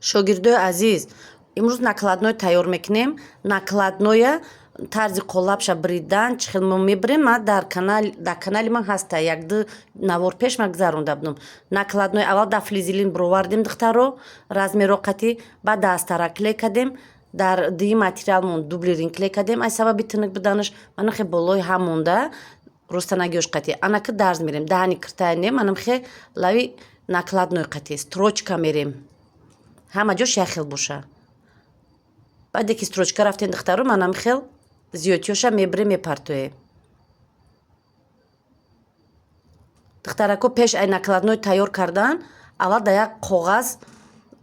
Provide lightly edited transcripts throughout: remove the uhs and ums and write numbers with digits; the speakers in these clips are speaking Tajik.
Шогирдои азиз, имрӯз накладной тайёр мекунем. Накладноя тарзи қолабша бридан чӣ хел мо мебирем, ма дар канал, дар канали ман ҳаста, якду навор пеш ма гузаронда будам. Накладной аввал дар флизелин бировардем, духтаро, размеро қатӣ, баъд дар астара клей кардем, дар дуюм материалмон дублерин клей кардем. Аз сабаби тунук буданаш манахе болои ҳам монда ростанагиёш қатӣ. Анаки дарз мерем, даҳани киртая не, манамхе лави накладной қатӣ строчка мерем, ҳама ҷош як хел боша. Баъде ки строчка рафтем, духтаро, манам хел зиёдтиёша мебирем, мепартоем. Духтарако, пеш ай накладной тайёр кардан аввал дар як коғаз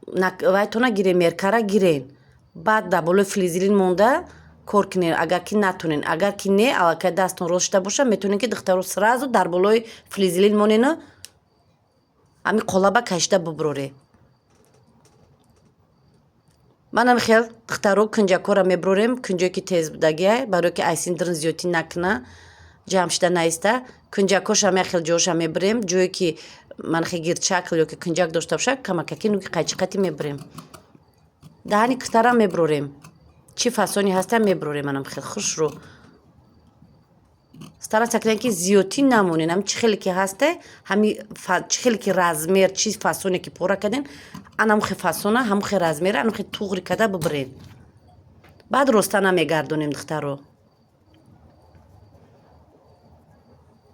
вайтона гирен, меркара гирен, баъд дар болои флизелин монда кор кунен. Агар ки натонен, агар ки не, аллакай дастон рост шуда боша, метавонед, ки, духтаро, сразу дар болои флизелин монену ҳамин қолаба кашида бубуроред. Манам хел, духтаро, кунҷакҳоро мебурорем, кунҷое ки тез будагиай, барое ки айсиндрин зиёдтӣ накуна, ҷамъ шуда наиста. Кунҷакҳошам як хел ҷоша мебирем, ҷое ки манхе гирчакл ё ки кунҷак дошта боша, камакаки нуки қайчиқати мебирем. Даҳани киртарам мебурорем, чӣ фасоне ҳаста мебурорем. Манам хел хушрӯ стараться кунем, ки зиёдтӣ намонем. Ҳами чӣ хеле ки ҳасте, ҳами чӣ хеле ки размер, чӣ фасоне ки пора кардем, анамхе фасона, ҳамхе размера, анамхе туғри карда бибирем. Баъд ростана мегардонем, духтаро.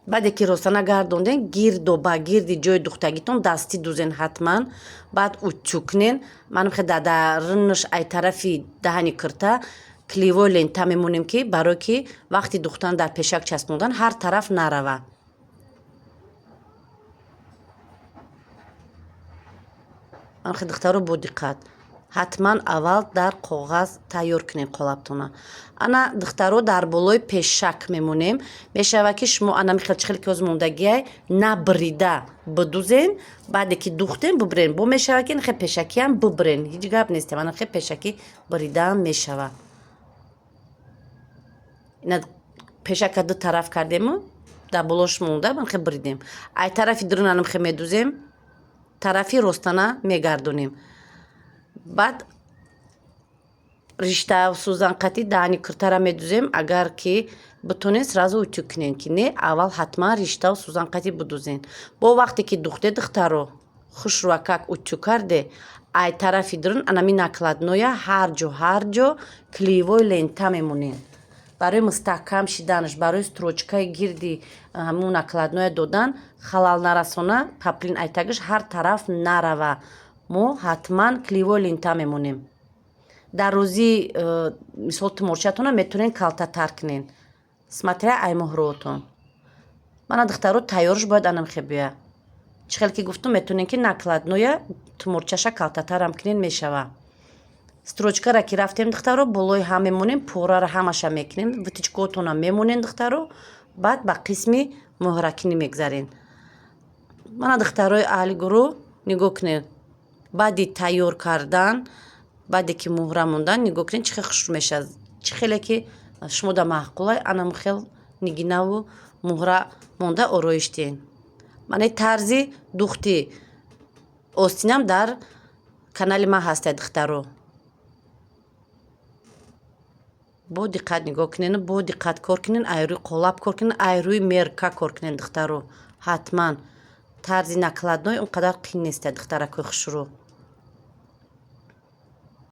Баъде ки ростана гардондем, гирдо ба гирди ҷои духтагитон дастӣ дузен ҳатман, баъд утюг кунен. Манамхе дар дарунаш ай тарафи даҳани кирта клеевой лента мемонем, ки барое ки вақти духтан дар пешак часпондан ҳар тараф нарава. Манхе, духтаро, бо диққат, ҳатман аввал дар коғаз тайёр кунем қолабтона. Ана, духтаро, дар болои пешак мемонем. Мешавад, ки шумо ана михел чихел ки ҳозир мондагиай набрида бидузен, баъде ки духтем, бибирен. Бо мешавад, ки нахе пешакиам бибирен, ҳеҷ гап нестем, анахе пешакӣ бридаам мешавад. Ина пешака ду тараф кардему, дар болош монда манхе бридем. Ай тарафи дурун анамхе медузем, тарафи ростана мегардонем. Баъд ришта сӯзанқатӣ даҳани киртара медузем. Агар ки битонед, сразу утюг кунед, ки не, аввал ҳатман риштаву сӯзанқатӣ бидузен. Бо вақте ки духте, духтаро, хушрӯакак утюг карде, ай тарафи дурун анами накладноя ҳар ҷо, ҳар ҷо клеевой лента мемонем барои мустаҳкам шиданаш, барои строчкаи гирди ҳамун накладноя додан халал нарасона, поплин айтагиш ҳар тараф нарава. Мо ҳатман клеевой лента мемонем. Дар рӯзи мисол туморчатона метавонед калтатар кунед, смотря ай муҳроотон. Мана, духтаро, тайёрш бояд анамхе бия. Чӣ хел ки гуфтум, метавонед, ки накладноя туморчаша калтатарам кунед, мешава. Строчкара ки рафтем, духтаро, болои ҳам мемонем, порара ҳамаша мекунем, вытачкаотона мемонем, духтаро, баъд ба қисми муҳракинӣ мегзарем. Мана, духтарои аҳли гурӯҳ, нигоҳ кунед, баъди тайёр кардан, баъде ки муҳра мондан, нигоҳ кунед, чӣ хел хушрӯ мешавад. Чӣ хеле ки шумо да маъқулай, анам хел нигинаву муҳра монда ороиш диҳед. Мана тарзи духти остинам дар канали ман ҳастед, духтаро, бо диққат нигоҳ кунену бо диққат кор кунед, ай рӯи қолаб кор кунед, ай рӯи мерка кор кунед, духтаро. Ҳатман тарзи накладной он қадар қин нестед, духтаракои хушрӯ.